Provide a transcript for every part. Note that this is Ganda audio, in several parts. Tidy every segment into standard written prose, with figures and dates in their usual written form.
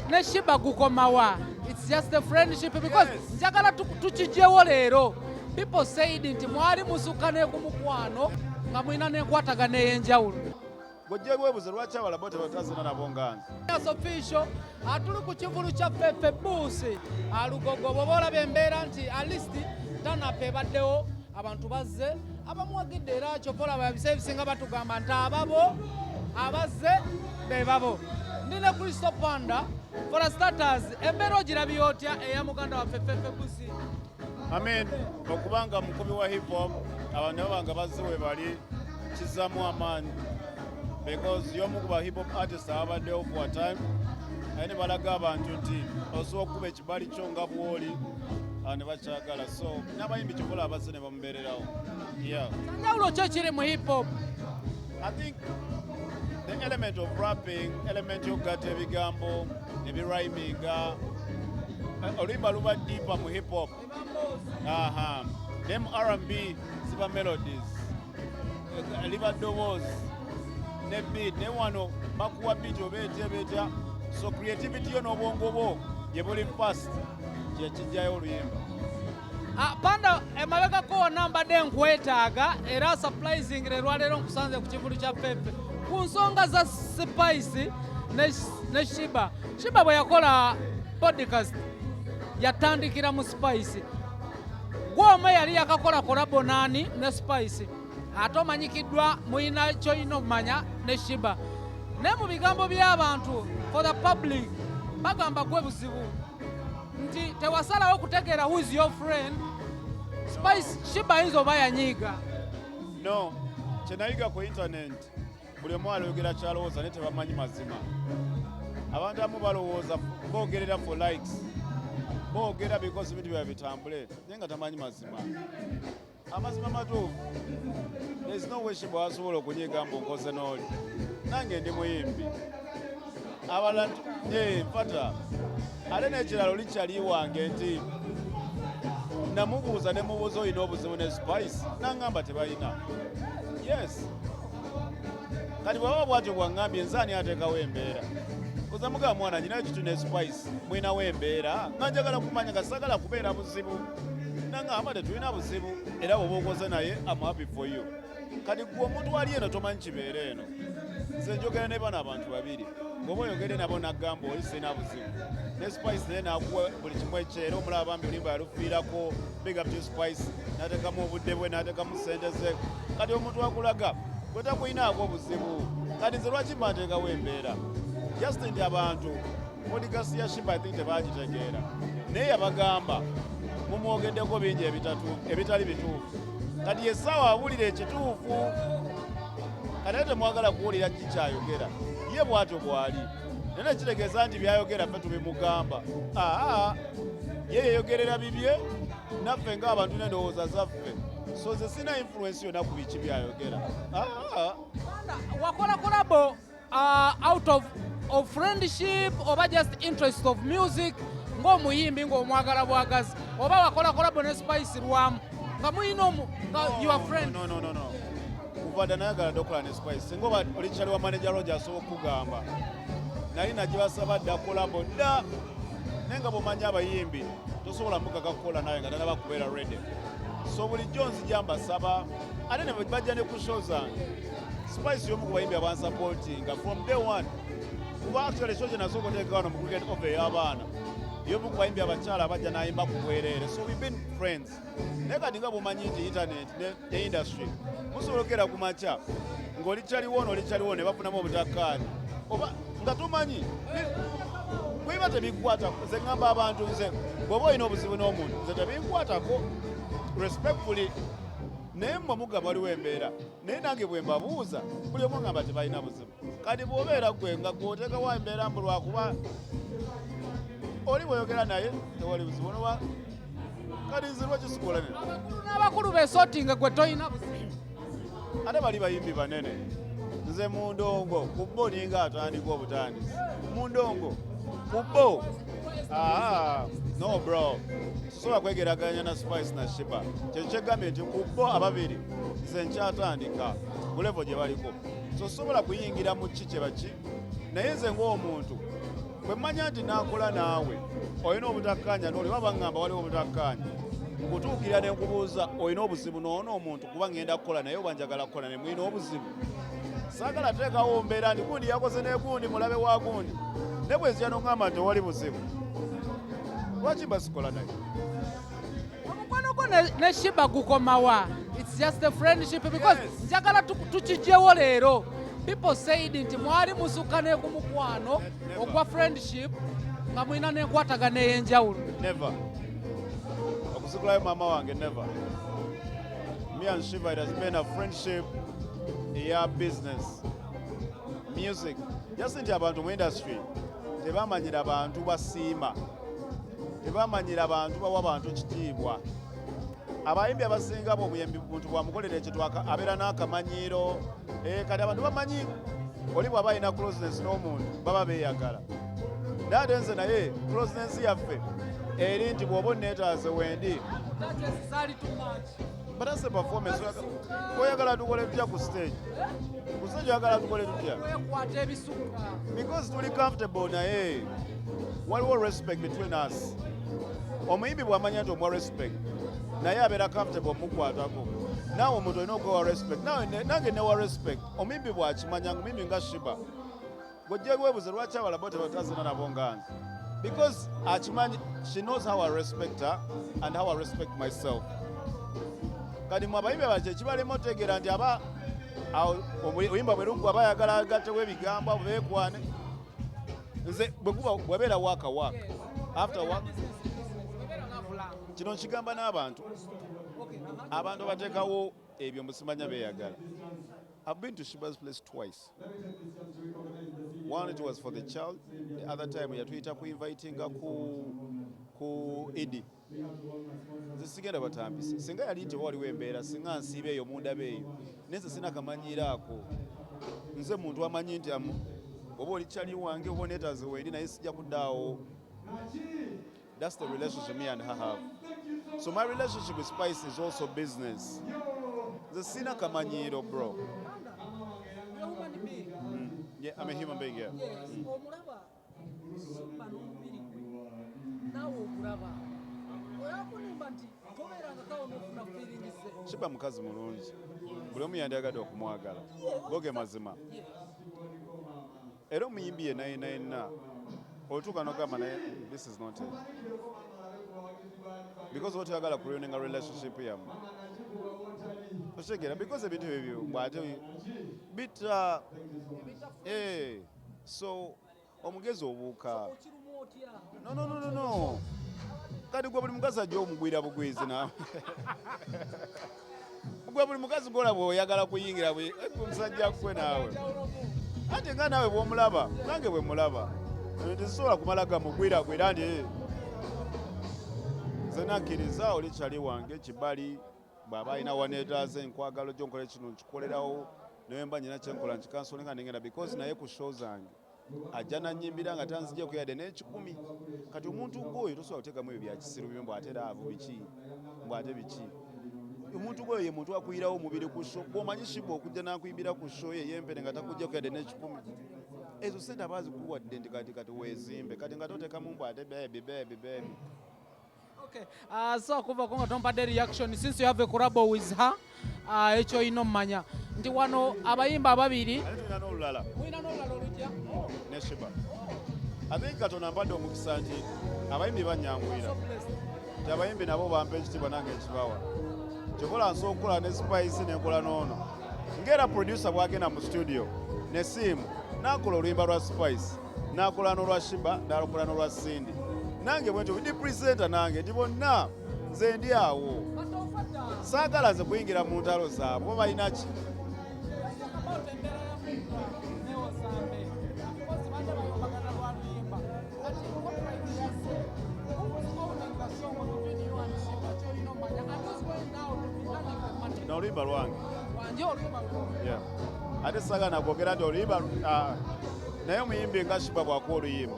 ne Sheebah gukomawa? It's just a friendship because Yes. njagala tukijjewo leero. People said nti mwali musukka ne ku mukwano, nga mulina n'enkwatagana ey'enjawulo. Gojja weebuze lwaki abalala bo tebatazina nabo nga nze. Official, atuli ku kivulu kya Fefe Busi Alugogo. Bw'oba olaba embeera nti at least turn-up ebaddewo, abantu bazze abamuwagidde, era kyova olaba ebiseera ebisinga batugamba nti ababo abazze be babo. Ndi ne Crystal Panda. For starters, embeera ogirabye otya eya muganda waffe Fefe Busi? I mean, okubanga mukubi wa hip hop, abantu baba nga bazze we bali, kizzamu amaanyi because y'omu ku ba hip hop artist ababaddewo for a time, aye ne balaga abantu nti osobola okukuba ekibali kyo nga bw'oli, ne bakyagala. So n'abayimbi kyokola abazze ne bamubeererawo, yeah. Kyanjawulo ki ekiri mu hip hop? I think the element of rapping, element y'okugatta ebigambo ebirhyminga, oluyimba luba deeper mu hip hop. Aha. Naye mu R&B ziba melodies, liba ddoboozi ne beat, naye wano bakuwa beat oba etya eba etya, so creativity yo n'obwongo bwo gye buli fast kyekijjayo oluyimba. Ah, Panda, emabegako wonna mbadde nkwetaaga, era surprising lwaleero nkusanze ku kivulu kya Fefe ku nsonga za Spice ne Sheebah. Sheebah bwe yakola podcast yatandikira mu Spice. Gwome yali yakakola collabo naani ne Spice, ate omanyikiddwa mulina kyolina omumanya ne Sheebah, naye mu bigambo by'abantu, for the public, bagamba gwe buzibu nti tewasalawo kutegeera who is your friend. Spice, Sheebah ayinza oba yanyiiga. No, kyenayiga ku internet, buli omu ayogera kyalowooza naye tebamanyi mazima. Abantu abamu balowooza boogerera for likes, boogera because ebintu byabwe bitambule, naye nga tamanyi mazima. Amazima matuufu, there is no way Sheebah wasobola okunyiiga mbu nkoze n'oli. Nange ndi muyimbi, abalala nfata. Ate n'ekirala, oli kyali wange nti namubuuza ne mubuuza, "Olina obuzibu ne Spice?" Naŋŋamba tebalina. Yes, kati bw'aba bwatyo bwaŋŋambye, nze ani ateekawo embeera? Kuza mugamba, "Mwana, nyina ekitu ne Spice, mwinawo embeera nga njagala kumanya, nga sagala kubeera buzibu." Naŋŋamba tetulina buzibu, era bw'oba okoze naye, am happy for you. Kati gwe omuntu ali eno tomanyi kibeera eno. Nze njogera ne bano abantu babiri, bw'oba oyogedde nabo naggamba oli sirina buzibu ne Spice, naye nakuwa buli kimu ekyera omulaba bambi olimba yalufiirako. Big up to Spice, n'ateekamu obudde bwe, n'ateekamu ssente ze. Kati omuntu akulaga gwe takuyinaako obuzibu, kati nze lwaki mba nteekawo embeera? Just nti abantu podcast ya Sheebah, I think tebagitegeera, naye yabagamba mumwogeddeko bingi ebitatu ebitali bituufu. Kati yessaawa awulira ekituufu, kati ate temwagala kuwulira kikyayogera. Ye bw'atyo bw'ali, naye nekitegeeza nti byayogera ffe tubimugamba. Aa, ye yeyogerera bibye, naffe ng'abantu n'endowooza zaffe. So nze sina influence yonna ku biki byayogera. Aa. Panda, wakola collabo out of friendship oba just interest of music, ng'omuyimbi ng'omwagala bwagazi, oba wakola collabo ne Spice lwamu nga muyina omu nga your friend? No, kuva dda nayagala dda okukola ne Spice. Singa oba oli kyali wa manager Roger asobola okukugamba, nali nagibasaba dda collabo dda, naye nga bw'omanyi abayimbi tosobola mukaka kukola naye nga tanaba kubeera ready. So bulijjo nzija mbasaba, ate ne bajja ne ku show zange. Spice y'omu ku bayimbi abansupportinga from day one, kuba actually show gye nasooka oteeka wano mu Cricket Oval ey'abaana, y'omu ku bayimbi abakyala abajja n'ayimba ku bwereere. So we've been friends, naye kati nga bw'omanyi nti internet ne industry musobola okukera ku makya ng'oli kyaliwo n'oli kyaliwo ne bafunamu obutakkaanya oba nga tomanyi bweba tebikukwatako. Nze ŋŋamba abantu, nze bw'oba olina obuzibu n'omuntu, nze tebinkwatako, respectfully. Naye mmwe mugamba waliwo embeera, naye nange bwe mbabuuza, buli omu ŋŋamba tebalina buzibu. Kati bw'obeera gwe nga gw'oteekawo embeera mbu lwakuba oli bw'oyogera naye tewali buzibu, noba kati nze lwaki sikola ne Abakulu n'abakulu besotinga, gwe toyina buzibu. Ate bali bayimbi banene, nze mu ndongo ku bo ninga atandika obutandisi mu ndongo ku bo. Ah, no bro, sobola kwegeraganya na Spice na Sheebah. Kyekyo kyegambye nti ku bo ababiri nze nkyatandika ku level gye baliko, so sobola kuyingira mu ki kye baki. Naye nze ng'omuntu Bwe mmanya nti nakola naawe olina obutakkaanya n'oli, oba baŋŋamba waliwo obutakkaanya, nkutuukira ne nkubuuza, olina obuzibu n'ono omuntu? Kuba ŋŋenda kukola naye oba njagala kukola naye, mulina obuzibu? Saagala teekawo mbeera nti gundi yakoze ne gundi, mulabe wa gundi. Ne bwe nzija n'oŋŋamba nti tewali buzibu, lwaki mba sikola naye? Omukwano gwo ne Sheebah gukomawa? It's just a friendship? Because Yes. njagala tukijjewo leero. People said nti mwali musukka ne ku mukwano Never. ogwa friendship, nga mulina n'enkwatagana ey'enjawulo. Never. Okusikulayo maama wange, never. Me and Sheebah, it has been a friendship eya business, music. Just nti abantu mu industry tebamanyira bantu basiima, tebamanyira bantu bawa bantu kitiibwa. Abayimbi abasinga bo obuyambi muntu bwamukolera ekintu abeera n'akamanyiiro. Kati abantu bamanyi oli bw'aba alina closeness n'omuntu baba beeyagala, naye ate nze naye closeness yaffe eri nti bw'oba onneetaaze wendi. Touches zaali too much. But that's the performance. Oyagala tukole tutya ku stage? Ku stage oyagala tukole tutya? Wekwata ebisukka. Because tuli comfortable naye, waliwo respect between us. Omuyimbi bw'amanya nti omuwa respect, naye abeera comfortable omukwatako. Naawe omuntu olina okwewa respect. Naawe nange newa respect. Omuyimbi bw'akimanya, omuyimbi nga Sheebah, gojja weebuze lwaki abalala bo tebatazina nabo nga nze, because akimanyi, she knows how I respect her and how I respect myself. Kati mwe abayimbi abalala kyekibalema otegeera nti aba awo oluyimba bwe luggwa, aba ayagala agattewo ebigambo abo beekwane. Nze bwe guba bwebeera work, work. After work, kino nkigamba n'abantu, abantu abateekawo ebyo musimanya beeyagala. I've been to Sheebah's place twice. One, it was for the child. The other time yatuyita ku invitinga ku Idi. Nze sigenda batambise. Singa yali nti waliwo embeera, singa nsiiba eyo mundaba eyo. Naye nze sina kamanyiiro ako. Nze muntu amanyi nti oba oli kyali wange oba oneetaaze wendi, naye sijja kuddaawo. That's the relationship me and her have. So my relationship with Spice is also business. Nze sina kamanyiiro, bro. Yeah, I'm a human being, yeah. Yes, omulaba Sheebah n'omubiri gwe, naawe ogulaba, oyakunimba nti tobeerangakawo n'ofuna feelings ze. Sheebah mukazi mulungi. Buli omu yandyagadde okumwagala. Goge mazima. Era omuyimbi yenna yenna yenna otuuka n'ogamba naye this is not it. Because oba toyagala kuruininga relationship yammwe. Okitegeera? Because ebintu ebyo bw'ate bitta, so omugezi obuuka. Okiruma otya? No, no, no, no, no. Kati gwe buli mukazi ajja omugwira bugwizi naawe. Gwe buli mukazi gwolaba oyagala kuyingira gwe musajja gwe naawe. Ate nga naawe bw'omulaba, nange bwe mulaba. Tezisobola kumala gamugwiragwira nti nze nakkiriza oli kyali wange kibali, bw'aba alina waneetaaze nkwagala ojja onkola kino nkikolerawo, naye mba nyina kyenkola nkikansolinga nengenda, because naye ku show zange ajja nanyimbira nga tanzigyeko yadde n'ekikumi. Kati omuntu ng'oyo tosobola kuteekamu ebyo bya kisiru byo mbu ate love biki, mbu ate biki. Omuntu gwoyo ye muntu akuyirawo omubiri ku show. Bw'omanyi Sheebah okujja n'akuyimbira ku show ye ey'empere nga takuggyako yadde n'ekikumi, ezo sente aba azikuwadde nti kati weezimbe, kati nga toteekamu mbu ate baby, baby, baby. Okay. So okuva nga tompadde reaction, since you have a collabo with her, ekyo olina omumanya nti wano abayimba ababiri. Ate tulina n'olulala. Mulina n'olulala olujja? Ne Sheebah. I think Katonda mpadde omukisa nti abayimbi banyanguyira, nti abayimbi nabo bampa ekitiibwa nange nkibawa. Kyokola nsobola okukola ne Spice nenkola n'ono, ng'era producer bw'agenda mu studio ne siimu n'akola oluyimba lwa Spice, n'akola n'olwa Sheebah, n'akola n'olwa Cindy, nange bwe ntyo ndi presenter, nange nti bonna nze ndi awo. Saagala nze kuyingira mu ntalo zaabwe, bo balina ki? About embeera ya Mika ne Osambe, because badde bayombagana lwa luyimba. Kati copyright yasse, who was owning the song between you and Sheebah? Kyolina omanya, and who's going now to be earning the money? Na oluyimba lwange. Wanje oluyimba lwo. Yeah. Ate saagala nakwogera nti oluyimba, naye omuyimbi nga Sheebah bw'akuwa oluyimba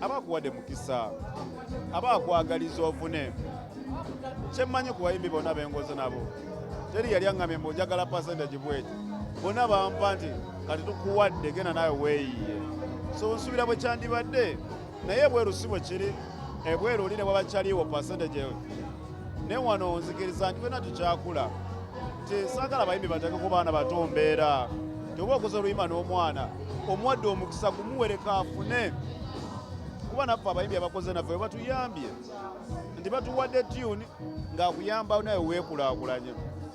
aba akuwadde mukisa, aba akwagaliza ofune. Kyemmanyi ku bayimbi bonna bengoze nabo, teri yali aŋŋambye mbu njagala percentage bweti. Bonna bampa nti kati tukuwadde, genda naawe weeyiye. So nsuubira bwe kyandibadde. Naye ebweru si bwe kiri. Ebweru oli ne bwabakyaliwo percentage eyo, naye wano nzikiriza nti fena tukyakula. Ti saagala bayimbi bateekeko baana bato mbeera. Ti oba okoze oluyimba n'omwana, omuwadde omukisa gumuwereka afune, kuba naffe abayimbi abakoze naffe bwe batuyambye nti batuwadde tune ng'akuyamba naye weekulaakulanye.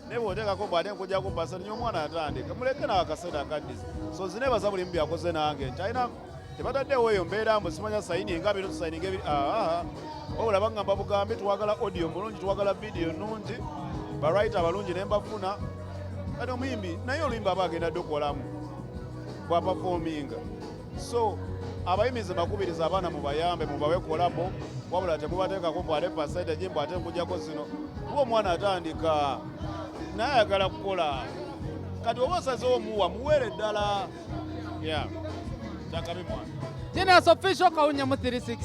Naye bw'oteekako bw'ate nkujjako percentage, omwana atandika, muleke nawe akaseera akaddiza. So zineebaza buli mubbi akoze nange nti alina tebataddewo eyo mbeera mbu simanya sayininga bino, tusayininga ebiri. Wabula baŋŋamba bugambi, twagala audio mulungi, twagala video nungi, ba writer abalungi, ne mbafuna. Kati omuyimbi naye oluyimba aba agenda dde okukolamu bwaperforminga. So abayimbi nze bakubiriza, abaana mubayambe, mubawe collabo, wabula temubateekako mbu ate percentage, mbu ate nkujjako zino, kuba omwana atandika naye ayagala kukola. Kati oba osazeewo omuwa, muweere ddala. Yeah, kyakabi mwana. Genius Official, Kawunyemu 360.